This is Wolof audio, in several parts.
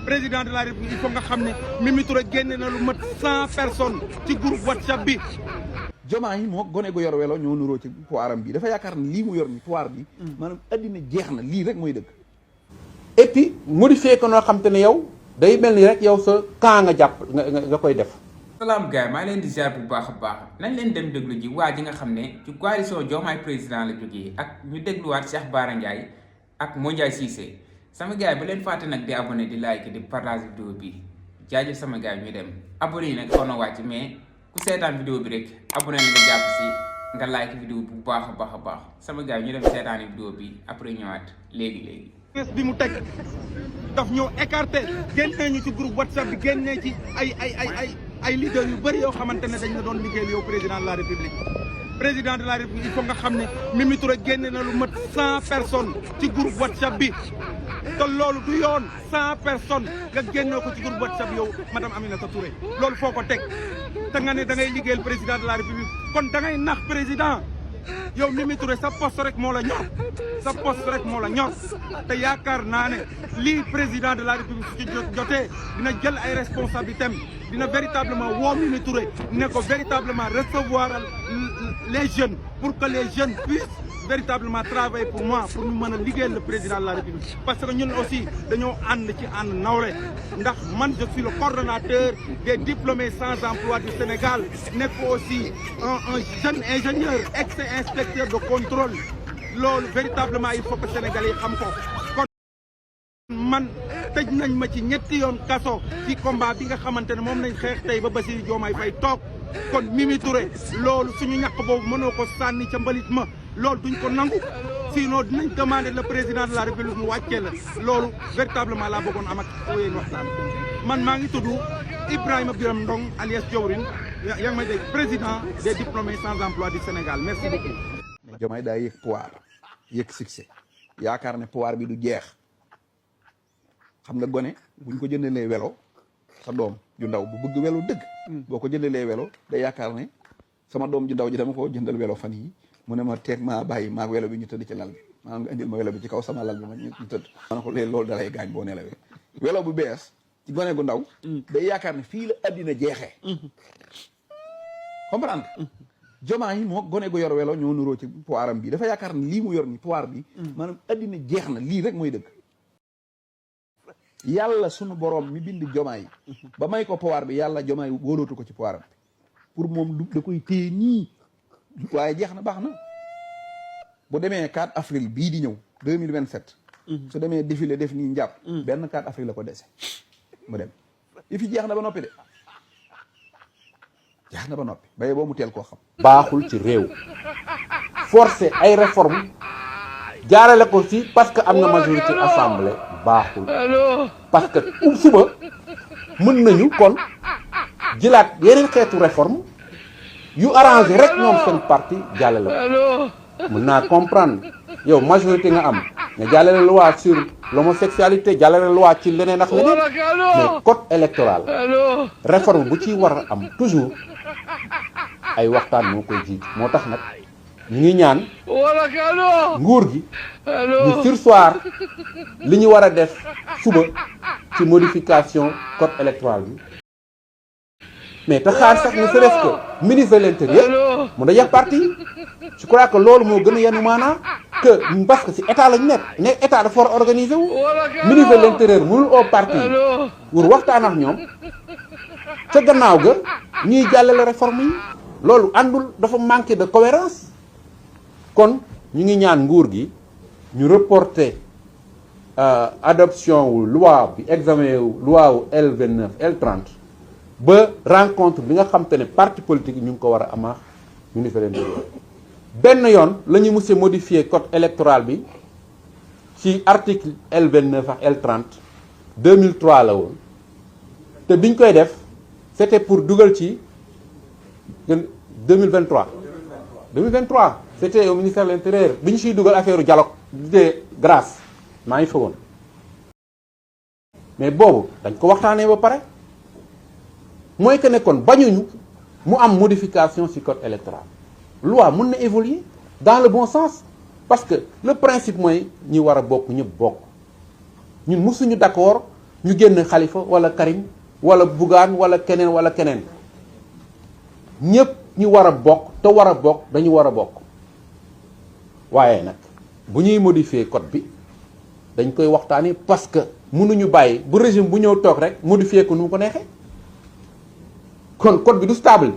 président de la république il faut nga xam ne Mimi Touré génne na lu mat 100 personnes ci groupe WhatsApp bi. Diomaye moo gone gu yor welo ñoo nuroo ci pouvoiram bi dafa yaakaar ne lii mu yor ni pouvoir bi maanaam addina jeex na lii rek mooy dëgg. et puis modifié ko noo xam te ne yow day mel ni rek yow sa camp nga jàpp nga koy def. salaam gars maa leen di ziar bu baax a baax nañ leen dem déglu ji waa ji nga xam ne ci coalition Diomaye président la jógee ak ñu dégluwaat Cheikh Bara Ndiaye ak Mondiaye Cissé sama gars yi ba leen fàtte nag di abonné di like di partage vidéo bi jaajëf sama gars yi ñu dem abonné yi nag xaw na wàcc mais ku seetaan vidéo bi rek abonné na nga jàpp si nga like vidéo bu baax a baax sama gars yi ñu dem seetaani vidéo bi après ñëwaat léegi. bi mu teg daf ñoo écarté génnee ñu ci groupe WhatsApp bi génnee ci ay leaders yu bëri yoo xamante ne dañ la doon liggéeyal yow président de la république. président de la république il faut nga xam ne Mimi Touré génne na lu mat 100 personnes ci groupe WhatsApp bi te loolu du yoon 100 personnes nga génnee ko ci groupe WhatsApp yow madame Aminata Touré loolu foo ko teg te nga ne da ngay liggéeyal président de la république kon da ngay nax président. yow Mimi Touré sa poste rek moo la ñor te yaakaar naa ne lii président de la république su ci jotee dina jël ay responsabilités am dina véritablement woo Mimi Touré ne ko véritablement recevoir les jeunes pour que les jeunes puissent véritablement travailler pour moi pour ñu mën a liggéeyal le président de la république parce que ñun aussi dañoo ànd ci ànd nawle ndax man je suis le coordonnateur des diplômés sans emploi du Sénégal nekk aussi un jeune ingénieur ex-inspecteur de contrôle loolu véritablement il faut que sénégalais yi xam ko kon man tëj nañ ma ci ñetti yoon kaso ci combat bi nga xamante ne moom lañ xeex tey ba Bassirou Diomaye Faye toog kon Mimi Touré loolu suñu ñàkk boobu mënoo ko sànni ca mbalit ma loolu duñ ko nangu sinon dinañ demander le président de la république mu wàccee la loolu véritablement laa bëggoon am ak yéen waxtaan man maa ngi tudd Ibrahima Biram Ndong alias Diawrin yaa ngi may dégg président des diplômés sans emploi du Sénégal merci beaucoup. Diomaye daa yëg pouvoir yëg succès yaakaar ne pouvoir bi du jeex xam nga gone buñ ko jëndalee welo sa doom ju ndaw bu bëgg welo dëgg boo ko jëndalee welo day yaakaar ne sama doom ju ndaw ji dama ko jëndal welo fan yi mu ne ma teeg maa bàyyi maag welo bi ñu tëdd ci lal bi maanaam nga indil ma welo bi ci kaw sama lal bi ma ñu tëdd ma ne ko léegi loolu dalay gaañ boo nelawee welo bu bees ci gone gu ndaw day yaakaar ne fii la addina jeexee comprendre Diomaye moo gone gu yor welo ñoo nuroo ci pouvoiram bi dafa yaakaar ne lii mu yor ni pouvoir bi maanaam addina jeex na lii rek mooy dëgg yàlla sunu borom mi bind Diomaye ba may ko pouvoir bi yàlla Diomaye wóolootu ko ci pouvoiram bi pour moom da koy téye nii waaye jeex na baax na bu demee 4 avril bii di ñëw 2027 su demee défilé def nii njàpp benn 4 avril la ko dese mu dem i fi jeex na ba noppi de jeex na ba noppi baye boo mu teel koo xam baaxul ci réew forcer ay réformes jaarale ko ci parce que am na majorité assemblée baaxul parce que suba mën nañu kon jëlaat yeneen xeetu réforme yu arrangé rek ñoom seen parti jàllale ko mën naa comprendre yow majorité nga am nga jàllale loi sur l'homosexualité jàllale loi ci leneen ak leneen mais code électoral réforme bu ci war a am toujours ay waxtaan moo koy jiitu moo tax nag ñu ngi ñaan nguur gi ñu surseoir li ñu war a def suba ci modification code électoral bi mais te xaar sax ne serait-ce que ministre de l'intérieur mu dajeek parti je crois que loolu moo gën a yenu maanaa que parce que si état lañu nekk état dafa war a organiser wu ministre de l'intérieur mënul au parti pour waxtaan ak ñoom ca gannaaw ga ñuy jàllale réforme yi loolu àndul dafa manqué de cohérence kon ñu ngi ñaan nguur gi ñu reporter adoption wu loi bi examen wu loi wu L29 L30 ba rencontre bi nga xam te ne parti politique yi ñu ngi ko war a amaax ministre de l'intérieur benn yoon la ñu mës a modifier code électoral bi ci article L29 ak L30 2003 la woon te biñ koy def c'était pour dugal ci 2023 c'était au ministère de l'intérieur bi ñu siy dugal affaire dialogue de grâce maa ngi fa woon mais boobu dañ ko waxtaanee ba pare mooy que ne kon bañuñu mu am modification ci code électoral loi mën na évoluer dans le bon sens parce que le principe mooy ñi war a bokk ñëpp bokk ñun mësuñu d'accord ñu génn Khalifa wala Karim wala Bougane wala keneen ñëpp ñu war a bokk te war a bokk dañu war a bokk waaye nag bu ñuy modifier code bi dañ koy waxtaanee parce que mënuñu bàyyi bu régime bu ñëw toog rek modifier ko nu mu ko neexee kon code bi du stable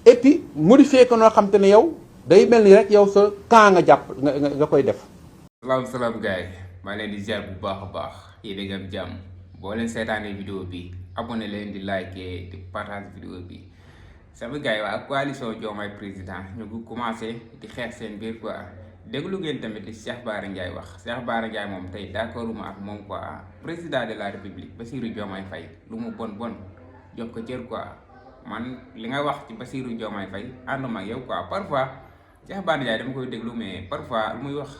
et puis modifier ko noo xam te ne yow day mel ni rek yow sa camp nga jàpp nga koy def. salaam gars yi maa leen di ziar bu baax a baax yéen a ngi am jàmm boo leen seetaanee vidéo bi abonné leen di like di partage vidéo bi sama gars yi waa coalition Diomaye président ñu ngi commencé di xeex seen biir quoi déglu ngeen tamit li Cheikh Bara Ndiaye wax Cheikh Bara Ndiaye moom tey d'accorduma ak moom quoi président de la république Bassirou Diomaye Faye lu mu bon jox ko cër quoi man li nga wax ci Bassirou Diomaye Faye ànduma ak yow quoi parfois Cheikh Bara Ndiaye dama koy déglu mais parfois lu muy wax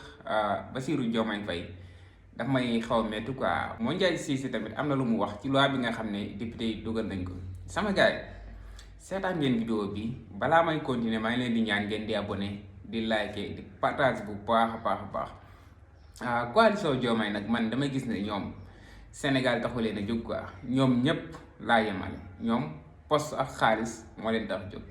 Bassirou Diomaye Faye daf may xaw a métti quoi Moundiaye Cissé tamit am na lu mu wax ci loi bi nga xam ne député yi dugal nañ ko sama gars yi seetaan ngeen vidéo bi balaa may continuer maa ngi leen di ñaan ngeen di abonné di like di partage bu baax a baax coalition Diomaye nag man damay gis ne ñoom Sénégal taxu leen a jóg quoi ñoom ñëpp laa yemale ñoom poste ak xaalis moo leen tax jóg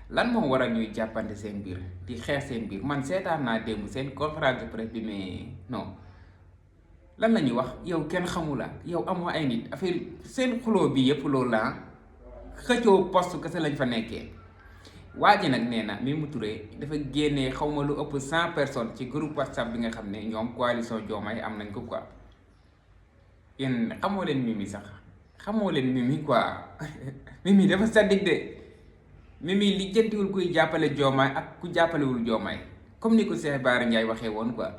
lan moo waral ñuy jàppante seen biir di xeex seen biir man seetaan naa démb seen conférence de presse bi mais non lan la ñuy wax yow kenn xamula yow amoo ay nit affaire seen xuloo bi yëpp loolu la xëccoo poste kese lañ fa nekkee waa ji nag nee na Mimi Touré dafa génnee xaw ma lu ëpp 100 personnes ci groupe WhatsApp bi nga xam ne ñoom coalition Diomaye am nañ ko quoi yéen xamoo leen Mimi sax xamoo leen Mimi quoi Mimi dafa saddik de Mimi li jëntiwul kuy jàppale Diomaye ak ku jàppalewul Diomaye comme ni ko Cheikh Bara Ndiaye waxee woon quoi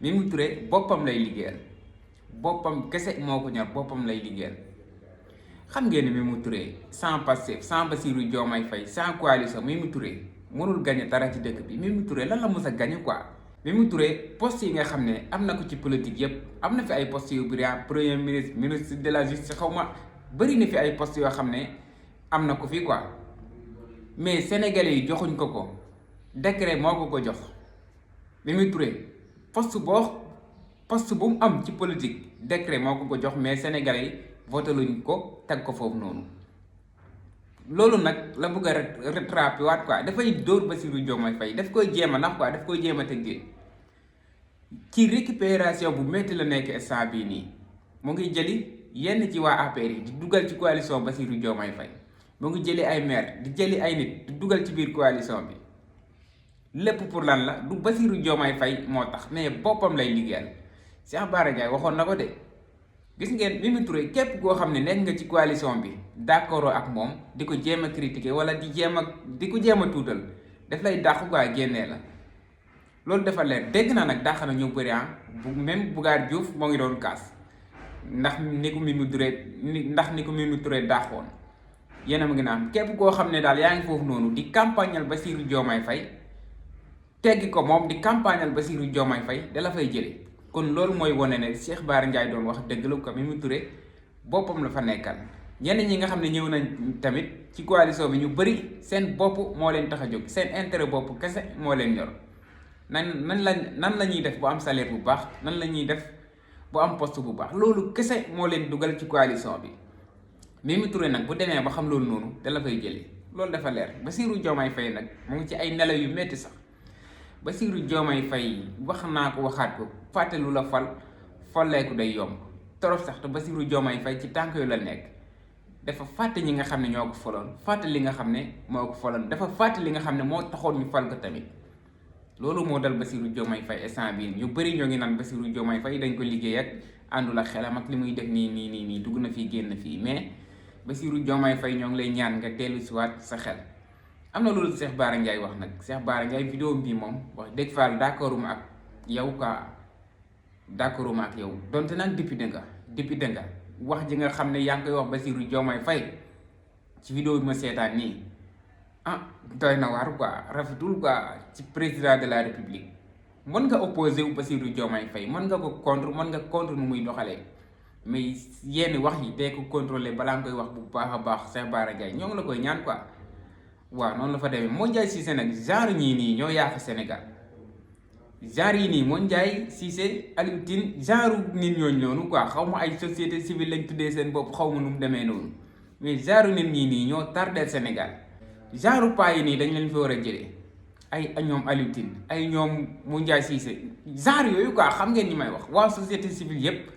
Mimi Touré boppam lay liggéeyal boppam kese moo ko ñor boppam lay liggéeyal xam ngeen ne Mimi Touré sans Pastef sans Bassirou Diomaye Faye sans coalition Mimi Touré mënul gagné dara ci dëkk bi Mimi Touré lan la mës a gagné quoi Mimi Touré poste yi nga xam ne am na ko ci politique yépp am na fi ay poste yu brillant premier ministre ministre de la justice xaw ma bëri na fi ay poste yoo xam ne am na ko fii quoi mais sénégalais yi joxuñ ko décret moo ko jox Mimi Touré poste bu mu am ci politique décret moo ko jox mais sénégalais yi voté luñ ko teg ko foofu noonu loolu nag la bëgg a rattrapé waat quoi dafay dóor Bassirou Diomaye Faye daf koy jéem a nax quoi daf koy jéem a tëggee ci récupération bu métti la nekk instant bii nii mu ngi jëli yenn ci waa APR yi di dugal ci coalition Bassirou Diomaye Faye mu ngi jëli ay maire di jëli ay nit di dugal ci biir coalition bi lépp pour lan la du Bassirou Diomaye Faye moo tax mais boppam lay liggéeyal Cheikh Bara Ndiaye waxoon na ko de gis ngeen Mimi Touré képp koo xam ne nekk nga ci coalition bi d'accord ak moom di ko jéem a critiquer wala di ko jéem a tuutal daf lay dàq quoi génnee la loolu dafa leer dégg naa nag dàq na ñu bëri même Bougar Diouf moo ngi doon kaas ndax ni ko Mimi Touré dàqoon yéen a ngi naan képp koo xam ne daal yaa ngi foofu noonu di campagnal Bassirou Diomaye Faye teggi ko moom di campagnal Bassirou Diomaye Faye da la fay jële kon loolu mooy wane ne Cheikh Bara Ndiaye doon wax dëgg la ko Mimi Touré boppam la fa nekkal ñenn ñi nga xam ne ñëw nañ tamit ci coalition bi ñu bëri seen bopp moo leen tax a jóg seen intérêt bopp kese moo leen ñor nan la ñuy def bu am salaire bu baax nan la ñuy def bu am poste bu baax loolu kese moo leen dugal ci coalition bi Mimi Touré nag bu demee ba xam loolu noonu da la fay jëlee loolu dafa leer Bassirou Diomaye Faye nag mu ngi ci ay nelaw yu metti sax Bassirou Diomaye Faye wax naa ko waxaat ko fàtte lu la falleeku day yomb trop sax te Bassirou Diomaye Faye ci tànk yu la nekk dafa fàtte ñi nga xam ne ñoo ko faloon fàtte li nga xam ne moo ko faloon dafa fàtte li nga xam ne moo taxoon ñu fal ko tamit loolu moo dal Bassirou Diomaye Faye instant bii ñu bëri ñoo ngi naan Bassirou Diomaye Faye dañ ko liggéey ak àndul ak xelam ak li muy def nii dugg na fii génn fii mais Bassirou Diomaye Faye ñoo ngi lay ñaan nga dellu si waat sa xel am na loolu Cheikh Bara Ndiaye wax nag Cheikh Bara Ndiaye vidéo bii moom wax dëgg faal d'accorduma ak yow quoi d'accorduma ak yow donte nag député nga wax ji nga xam ne yaa ngi koy wax Bassirou Diomaye Faye ci vidéo bi ma seetaan nii doy na waar quoi rafetul quoi ci président de la république mën nga opposé wu Bassirou Diomaye Faye mën nga ko contre nu muy doxalee mais yenn wax yi dee ko contrôler balaa nga koy wax bu baax a baax Cheikh Bara Ndiaye ñoo ngi la koy ñaan quoi waaw noonu la fa demee Moundiaye Cissé nag genre ñii nii ñoo yàq Sénégal genre yi nii Moundiaye Cissé Aliou Tine genre nit ñooñu noonu quoi xaw ma ay société civile lañ tuddee seen bopp xaw ma nu mu demee noonu mais genre nit ñi nii ñoo tardé Sénégal genre paa yi nii dañ leen fi war a jëlee ay ñoom Aliou Tine ay ñoom Moundiaye Cissé genre yooyu quoi xam ngeen ñi may wax waa société civile yépp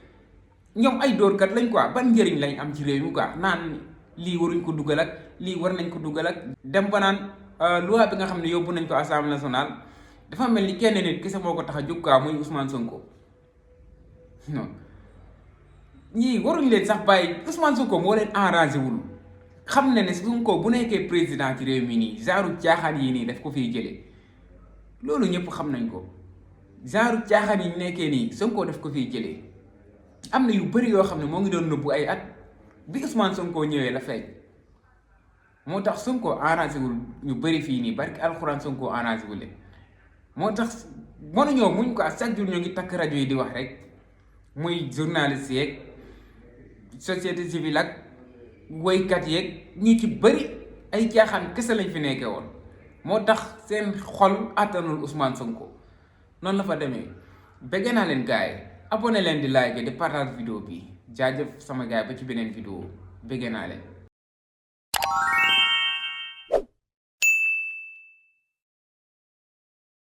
ñoom ay dóorkat lañ quoi ban njëriñ lañ am ci réew mi quoi naan lii waruñ ko dugal ak lii war nañ ko dugal ak dem ba naan loi bi nga xam ne yóbbu nañ ko assemblée nationale dafa mel ni kenn nit kese moo ko tax a jóg quoi muy Ousmane Sonko non ñii waruñ leen sax bàyyi Ousmane Sonko moo leen arrangé wul xam ne Sonko bu nekkee président ci réew mi nii genre caaxaan yi nii daf ko fiy jëlee loolu ñëpp xam nañ ko genre caaxaan yi nekkee nii Sonko daf ko fiy jëlee am na yu bëri yoo xam ne moo ngi doon nëbbu ay at bi Ousmane Sonko ñëwee la feeñ moo tax Sonko arrangé wul ñu bëri fii nii barki alxuraan Sonko arrangé wul leen moo tax mënuñoo muñ ko chaque jour ñoo ngi takk rajo yi di wax rek muy journaliste yeeg société civile ak woykat yeeg ñu ci bëri ay caaxaan kese lañ fi nekkee woon moo tax seen xol attanul Ousmane Sonko noonu la fa demee bëgg naa leen gars yi abonné leen di like di partage vidéo bi jaajëf sama gars yi ba ci beneen vidéo bëgg naa leen